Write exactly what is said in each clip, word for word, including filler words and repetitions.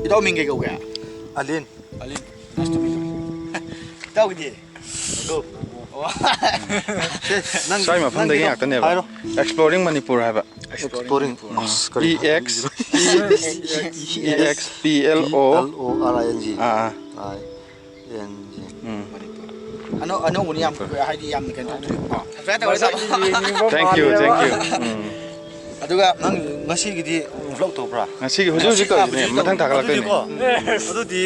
ꯏꯇꯥꯎ ꯃꯤꯡ ꯀꯩ ꯀꯧꯒꯦ? ꯑꯂꯤꯟ꯫ ꯑꯂꯤꯟ, nice to meet you. ꯏꯇꯥꯎꯒꯤꯗꯤ? ꯑꯗꯨ꯫ ꯑꯣ꯫ ꯁꯦ, ꯅꯪ, ꯁ꯭ꯋꯥꯏ ꯃꯐꯝꯗꯒꯤ ꯅꯪꯒꯤꯗꯣ ꯉꯥꯛꯇꯅꯦꯕ꯫ ꯍꯥꯏꯔꯣ꯫ Exploring Manipur ꯍꯥꯏꯕ꯫ Exploring꯫ ꯑꯁ, ꯀꯔꯤ E X, ꯍꯥꯏꯕ? E X P L O꯫ P L O R I N G꯫ Ah, ah. I N G꯫ ꯎꯝ꯫ ꯑꯅꯧ-, ꯑꯅꯧꯕꯅꯤ ꯌꯥꯝ, ꯍꯥꯏꯗꯤ ꯌꯥꯝꯅ ꯀꯩꯅꯣ ꯇꯧꯗ꯭ꯔꯤꯕꯀꯣ꯫ Thank you, thank you꯫ ꯎꯝ꯫ ꯑꯗꯨꯒ ꯅꯪ ꯉꯁꯤꯒꯤꯗꯤ vlog ꯇꯧꯕ꯭ꯔꯥ? ꯉꯁꯤꯒꯤ ꯍꯧꯖꯤꯛ ꯍꯧꯖꯤꯛ ꯉꯁꯤ ꯇꯧꯔꯤꯅꯦ, ꯍꯧꯖꯤꯛ ꯃꯊꯪ ꯇꯧꯔꯤꯅꯦ꯫ ꯊꯥꯒꯠꯂꯛꯇꯣꯏꯅꯦ꯫ ꯑꯗꯨꯗꯤꯀꯣ, ꯑꯗꯨꯗꯤ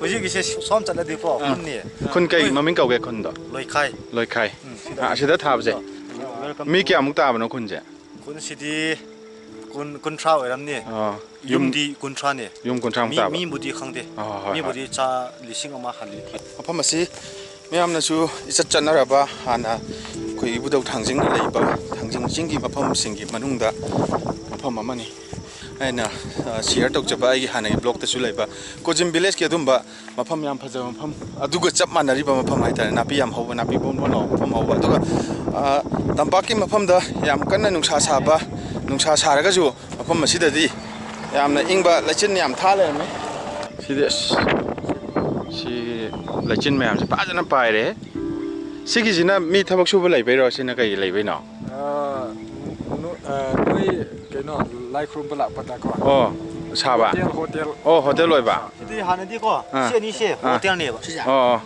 ꯍꯧꯖꯤꯛꯀꯤꯁꯦ ꯁꯣꯝ ꯆꯠꯂꯗꯤꯀꯣ, ꯑꯥ꯫ ꯈꯨꯟꯅꯤ꯫ ꯈꯨꯟ ꯀꯩ ꯃꯃꯤꯡ ꯀꯧꯒꯦ ꯈꯨꯟꯗꯣ? ꯂꯣꯏꯈꯥꯏ꯫ ꯂꯣꯏꯈꯥꯏ꯫ ꯎꯝ, ꯁꯤꯗ꯫ ꯑꯥ, ꯑꯁꯤꯗ ꯊꯥꯕꯁꯦ? Welcome ꯃꯤ to ꯀꯌꯥꯃꯨꯛ ꯇꯥꯕꯅꯣ ꯈꯨꯟꯁꯦ? ꯈꯨꯟꯁꯤꯗꯤ ꯀꯨꯟ, ꯀꯨꯟꯊ꯭ꯔꯥ ꯑꯣꯏꯔꯝꯅꯤ꯫ ꯑꯣ, ꯌꯨꯝ ꯌꯨꯝꯗꯤ ꯀꯨꯟꯊ꯭ꯔꯥꯅꯦ꯫ ꯌꯨꯝ ꯀꯨꯟꯊ꯭ꯔꯥꯃꯨꯛ ꯃꯤ, ꯇꯥꯕ? ꯃꯤꯕꯨꯗꯤ ꯈꯪꯗꯦ꯫ ꯑꯣ, ꯍꯣꯏ, ꯍꯣꯏ, ꯍꯣꯏ꯫ ꯃꯤꯕꯨꯗꯤ ꯆꯥ ꯂꯤꯁꯤꯡ ꯑꯃ ꯍꯜꯂꯤ꯫ ꯃꯐꯝ ꯑꯁꯤ ꯃꯌꯥꯝꯅꯁꯨ ꯏꯆꯠ ꯆꯠꯅꯔꯕ, ꯍꯥꯟꯅ ꯑꯩꯈꯣꯏ ꯏꯕꯨꯙꯧ ꯊꯥꯡꯖꯤꯡꯅ ꯂꯩꯕ ꯊꯥꯡꯖꯤꯡ ꯆꯤꯡꯒꯤ ꯃꯐꯝꯁꯤꯡꯒꯤ ꯃꯅꯨꯡꯗ ꯃꯐꯝ ꯑꯃꯅꯤ꯫ ꯑꯩꯅ, ꯑ, share ꯇꯧꯖꯕ ꯑꯩꯒꯤ ꯍꯥꯟꯅꯒꯤ vlogꯇꯁꯨ ꯂꯩꯕ ꯀꯣꯖꯤꯝ villageꯀꯤ ꯑꯗꯨꯝꯕ ꯃꯐꯝ ꯌꯥꯝ ꯐꯖꯕ ꯃꯐꯝ, ꯑꯗꯨꯒ ꯆꯞ ꯃꯥꯟꯅꯔꯤꯕ ꯃꯐꯝ ꯍꯥꯏꯇꯥꯔꯦ, ꯅꯥꯄꯤ ꯌꯥꯝ ꯍꯧꯕ, ꯅꯥꯄꯤ ꯕꯣꯟ ꯕꯣꯟ ꯂꯥꯎꯕ ꯃꯐꯝ ꯍꯧꯕ꯫ ꯑꯗꯨꯒ, ꯑ, ꯇꯝꯄꯥꯛꯀꯤ ꯃꯐꯝꯗ ꯌꯥꯝ ꯀꯟꯅ ꯅꯨꯡꯁꯥ ꯁꯥꯕ, ꯅꯨꯡꯁꯥ ꯁꯥꯔꯒꯁꯨ ꯃꯐꯝ ꯑꯁꯤꯗꯗꯤ ꯌꯥꯝꯅ ꯏꯪꯕ ꯂꯩꯆꯤꯟ ꯌꯥꯝ ꯊꯥ ꯂꯩꯔꯝꯃꯤ꯫ ꯁꯤꯗꯤ ꯑꯁ, ꯁꯤ ꯂꯩꯆꯤꯟ ꯃꯌꯥꯝꯁꯦ ꯐꯖꯅ ꯄꯥꯏꯔꯦ꯫ ꯁꯤꯒꯤꯁꯤꯅ ꯃꯤ ꯊꯕꯛ ꯁꯨꯕ ꯂꯩꯕꯩꯔꯣ? ꯁꯤꯅ ꯀꯩ ꯂꯩꯕꯩꯅꯣ? ꯑꯥ, ꯅꯣ-, ꯑꯥ, ꯅꯣꯏ ꯀꯩꯅꯣ ꯂꯥꯏ ꯈꯨꯔꯨꯝꯕ ꯂꯥꯛꯄꯗꯀꯣ꯫ ꯑꯣ, ꯁꯥꯕ? Hotel, hotel. ꯑꯣ, ꯍꯣꯇꯦꯜ ꯑꯣꯏꯕ? ꯁꯤꯗꯤ ꯍꯥꯟꯅꯗꯤꯀꯣ, ꯑꯥ꯫ ꯁꯤ ꯑꯅꯤꯁꯦ ꯑꯥ꯫ ꯍꯣꯇꯦꯜꯅꯦꯕ꯫ ꯑꯣ, ꯑꯣ꯫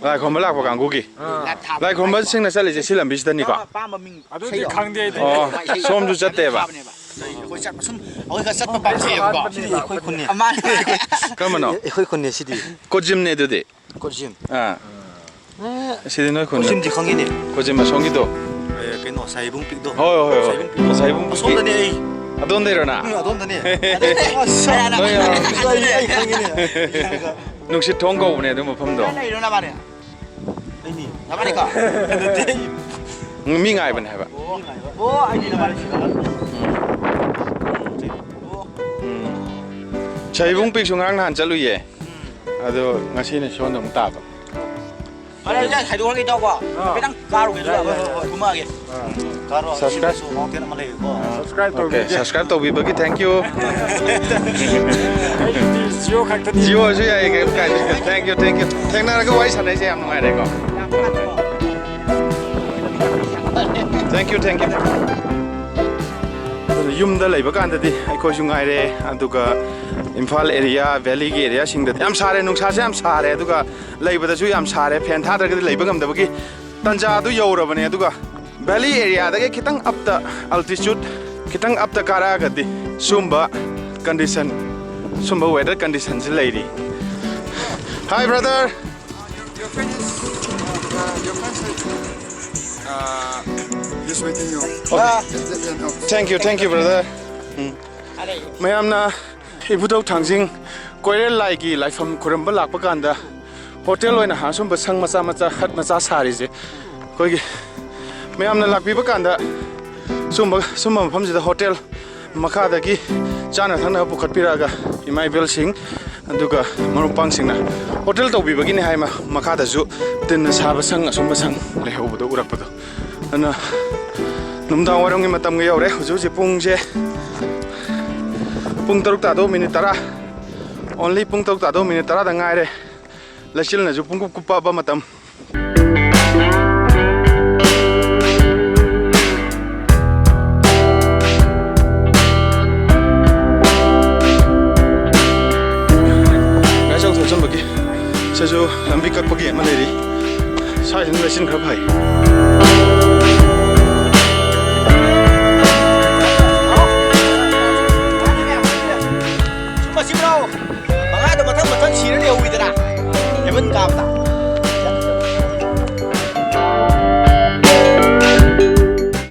ꯂꯥꯏ ꯈꯨꯔꯨꯝꯕ ꯂꯥꯛꯄ ꯀꯥꯡꯕꯨꯒꯤ? ꯑꯥ꯫ ꯂꯥꯏ ꯈꯨꯔꯨꯝꯕꯁꯤꯡꯅ ꯆꯠꯂꯤꯁꯦ ꯁꯤ ꯂꯝꯕꯤꯁꯤꯗꯅꯤꯀꯣ? ꯑꯄꯥꯝꯕ ꯃꯤꯡ ꯑꯗꯨꯗꯤ ꯏꯁꯩꯗꯣ꯫ ꯈꯪꯗꯦ ꯑꯩꯗꯤ꯫ ꯑꯣ, ꯁꯣꯝꯁꯨ ꯆꯠꯇꯦꯕ? ꯑꯩꯈꯣꯏ ꯆꯠꯄ ꯁꯨꯝ, ꯑꯩꯈꯣꯏ ꯈꯔ ꯆꯠꯄ ꯄꯥꯝꯖꯩꯌꯦꯕꯀꯣ꯫ ꯁꯤꯗꯤ ꯑꯩꯈꯣꯏ ꯈꯨꯟꯅꯤ꯫ ꯃꯥꯅꯦ꯫ ꯀꯔꯝꯕꯅꯣ? ꯑꯩꯈꯣꯏ ꯈꯨꯟꯅꯤ ꯁꯤꯗꯤ꯫ ꯀꯣꯖꯤꯝꯅꯦ ꯑꯗꯨꯗꯤ? ꯀꯣꯖꯤꯝ꯫ ꯑꯥ꯫ ꯑꯦ, ꯁꯤꯗꯤ ꯅꯣꯏ ꯈꯨꯟꯅꯤ꯫ ꯀꯣꯖꯤꯝꯗꯤ ꯈꯪꯉꯤꯅꯦ꯫ ꯀꯣꯖꯤꯝ ꯑꯁꯣꯝꯒꯤꯗꯣ꯫ ꯑꯦ, ꯀꯩꯅꯣ, ꯁꯥꯏꯕꯨꯡ ꯄꯤꯛꯗꯣ꯫ ꯍꯣꯏ, ꯍꯣꯏ, ꯍꯣꯏ꯫ ꯁꯥꯏꯕꯨꯡ ꯄꯤꯛ꯫ ꯁꯥꯏꯕꯨꯡ ꯄꯤꯛꯀꯤ꯫ ꯑꯁꯣꯝꯗꯅꯦ ꯑꯩ꯫ ꯑꯗꯣꯝꯗꯩꯔꯣ ꯅꯪ? ꯎꯝ, ꯑꯗꯣꯝꯗꯅꯦ꯫ ꯑꯁ, ꯅꯣꯏ ꯌꯥꯝ ꯑꯩ, ꯑꯩ ꯈꯪꯉꯤꯅꯦ꯫ ꯅꯨꯡꯁꯤꯠ ꯊꯣꯡ ꯀꯧꯕꯅꯦ ꯑꯗꯨ ꯃꯐꯝꯗꯣ꯫ ꯂꯩꯔꯣ ꯅꯕꯥꯅꯤ? ꯑꯩꯅꯤ꯫ ꯅꯕꯥꯅꯤꯀꯣ? ꯅꯠꯇꯦ꯫ ꯃꯤ ꯉꯥꯏꯕꯅꯦ ꯍꯥꯏꯕ꯫ ꯑꯣ, ꯑꯣ, ꯑꯩꯗꯤ ꯅꯕꯥꯅꯤ ꯊꯤꯔꯒ꯫ ꯎꯝ꯫ ꯑꯣ꯫ ꯎꯝ꯫ ꯁꯥꯏꯕꯨꯡ ꯄꯤꯛꯁꯨ ꯉꯔꯥꯡ ꯅꯍꯥꯟ ꯆꯠꯂꯨꯏꯌꯦ꯫ ꯎꯝ꯫ ꯑꯗꯣ ꯉꯁꯤꯅ ꯁꯣꯝꯗ ꯑꯃꯨꯛ ꯇꯥꯕ꯫ ꯐꯔꯦ, ꯑꯗꯨꯗꯤ ꯍꯥꯏꯗꯣꯛꯑꯒꯦ ꯏꯇꯥꯎꯀꯣ꯫ ꯑꯥ꯫ ꯍꯥꯏꯐꯦꯠꯇꯪ ꯀꯥꯔꯨꯒꯦ, ꯌꯥꯏ, ꯌꯥꯏ, ꯌꯥꯏ꯫ ꯀꯨꯝꯃꯛꯑꯒꯦ꯫ ꯑꯥ꯫ ꯀꯥꯔꯣ, subscribe꯫ ꯁꯤꯗꯁꯨ mountain ꯑꯃ ꯂꯩꯌꯦꯀꯣ꯫ ꯑꯥ꯫ Okay, subscribe ꯇꯧꯕꯤꯕꯒꯤ thank you. Jio ꯈꯛꯇꯅꯤ꯫ Jio ꯁꯨ ꯌꯥꯏꯌꯦ, ꯀꯩꯝ ꯀꯥꯏꯗꯦ꯫ Thank you, thank you. ꯊꯦꯡꯅꯔꯒ ꯋꯥꯔꯤ ꯁꯥꯟꯅꯩꯁꯦ ꯌꯥꯝ ꯅꯨꯡꯉꯥꯏꯔꯦꯀꯣ꯫ Thank you, thank you. ꯑꯗꯨꯅ ꯌꯨꯝꯗ ꯂꯩꯕ ꯀꯥꯟꯗꯗꯤ ꯑꯩꯈꯣꯏꯁꯨ ꯉꯥꯏꯔꯦ, ꯑꯗꯨꯒ ꯏꯝꯐꯥꯜ area, valley ꯒꯤ area ꯁꯤꯡꯗꯗꯤ ꯌꯥꯝ ꯁꯥꯔꯦ, ꯅꯨꯡꯁꯥꯁꯦ ꯌꯥꯝ ꯁꯥꯔꯦ, ꯑꯗꯨꯒ ꯂꯩꯕꯗꯁꯨ ꯌꯥꯝ ꯁꯥꯔꯦ, fan ꯊꯥꯗ꯭ꯔꯒꯗꯤ ꯂꯩꯕ ꯉꯝꯗꯕꯒꯤ ꯇꯟꯖꯥ ꯑꯗꯨ ꯌꯧꯔꯕꯅꯦ꯫ ꯑꯗꯨꯒ valley area ꯗꯒꯤ ꯈꯤꯇꯪ up ꯇ, altitude ꯈꯤꯇꯪ up ꯇ ꯀꯥꯔꯛꯑꯒꯗꯤ ꯁꯨꯝꯕ condition, ꯁꯨꯝꯕ weather condition ꯁꯤ ꯂꯩꯔꯤ꯫ Hi brother. Your friend is, uh, your friend said, uh, he's waiting you. Okay. At the end of Thank you, thank you, brother. ꯎꯝ꯫ ꯃꯌꯥꯝꯅ ꯏꯕꯨꯙꯧ ꯊꯥꯡꯖꯤꯡ ꯀꯣꯏꯔꯦꯜ ꯂꯥꯏꯒꯤ ꯂꯥꯏꯐꯝ ꯈꯨꯔꯨꯝꯕ ꯂꯥꯛꯄ ꯀꯥꯟꯗ hotel ꯑꯣꯏꯅ ꯍꯥꯟꯅ ꯁꯨꯝꯕ ꯁꯪ ꯃꯆꯥ ꯃꯆꯥ, hut ꯃꯆꯥ ꯁꯥꯔꯤꯁꯦ, ꯑꯩꯈꯣꯏꯒꯤ ꯃꯌꯥꯝꯅ ꯂꯥꯛꯄꯤꯕ ꯀꯥꯟꯗ ꯁꯨꯝꯕ, ꯁꯨꯝꯕ ꯃꯐꯝꯁꯤꯗ hotel ꯃꯈꯥꯗꯒꯤ ꯆꯥꯅ ꯊꯛꯅꯕ ꯄꯨꯈꯠꯄꯤꯔꯛꯑꯒ ꯏꯃꯥ ꯏꯕꯦꯜꯁꯤꯡ ꯑꯗꯨꯒ ꯃꯔꯨꯞ ꯃꯄꯥꯡꯁꯤꯡꯅ hotel ꯇꯧꯕꯤꯕꯒꯤꯅꯤ ꯍꯥꯏ꯫ ꯃ-, ꯃꯈꯥꯗꯁꯨ ꯇꯤꯟꯅ ꯁꯥꯕ ꯁꯪ, ꯑꯁꯨꯝꯕ ꯁꯪ ꯂꯩꯍꯧꯕꯗꯣ ꯎꯔꯛꯄꯗꯣ꯫ ꯑꯗꯨꯅ ꯅꯨꯡꯗꯥꯡ ꯋꯥꯏꯔꯝꯒꯤ ꯃꯇꯝꯒ ꯌꯧꯔꯦ꯫ ꯍꯧꯖꯤꯛ ꯍꯧꯖꯤꯛ ꯄꯨꯡꯁꯦ ꯄꯨꯡ ꯇꯔꯨꯛ ꯇꯥꯗꯧ minute ꯇꯔꯥ꯫ Only ꯄꯨꯡ ꯇꯔꯨꯛ ꯇꯥꯗꯧ minute ꯇꯔꯥꯗ ꯉꯥꯏꯔꯦ꯫ ꯂꯩꯆꯤꯜꯅꯁꯨ ꯄꯨꯡꯀꯨꯞ ꯀꯨꯞꯄꯕ ꯃꯇꯝ꯫ ꯒꯥꯔꯤ ꯑꯆꯧ ꯊꯧꯖꯤꯟꯕꯒꯤ ꯁꯤꯁꯨ ꯂꯝꯕꯤ ꯀꯛꯄꯒꯤ ꯑꯃ ꯂꯩꯔꯤ꯫ ꯁ꯭ꯋꯥꯏꯁꯤꯅ ꯂꯩꯆꯤꯟ ꯈꯔ ꯐꯩ꯫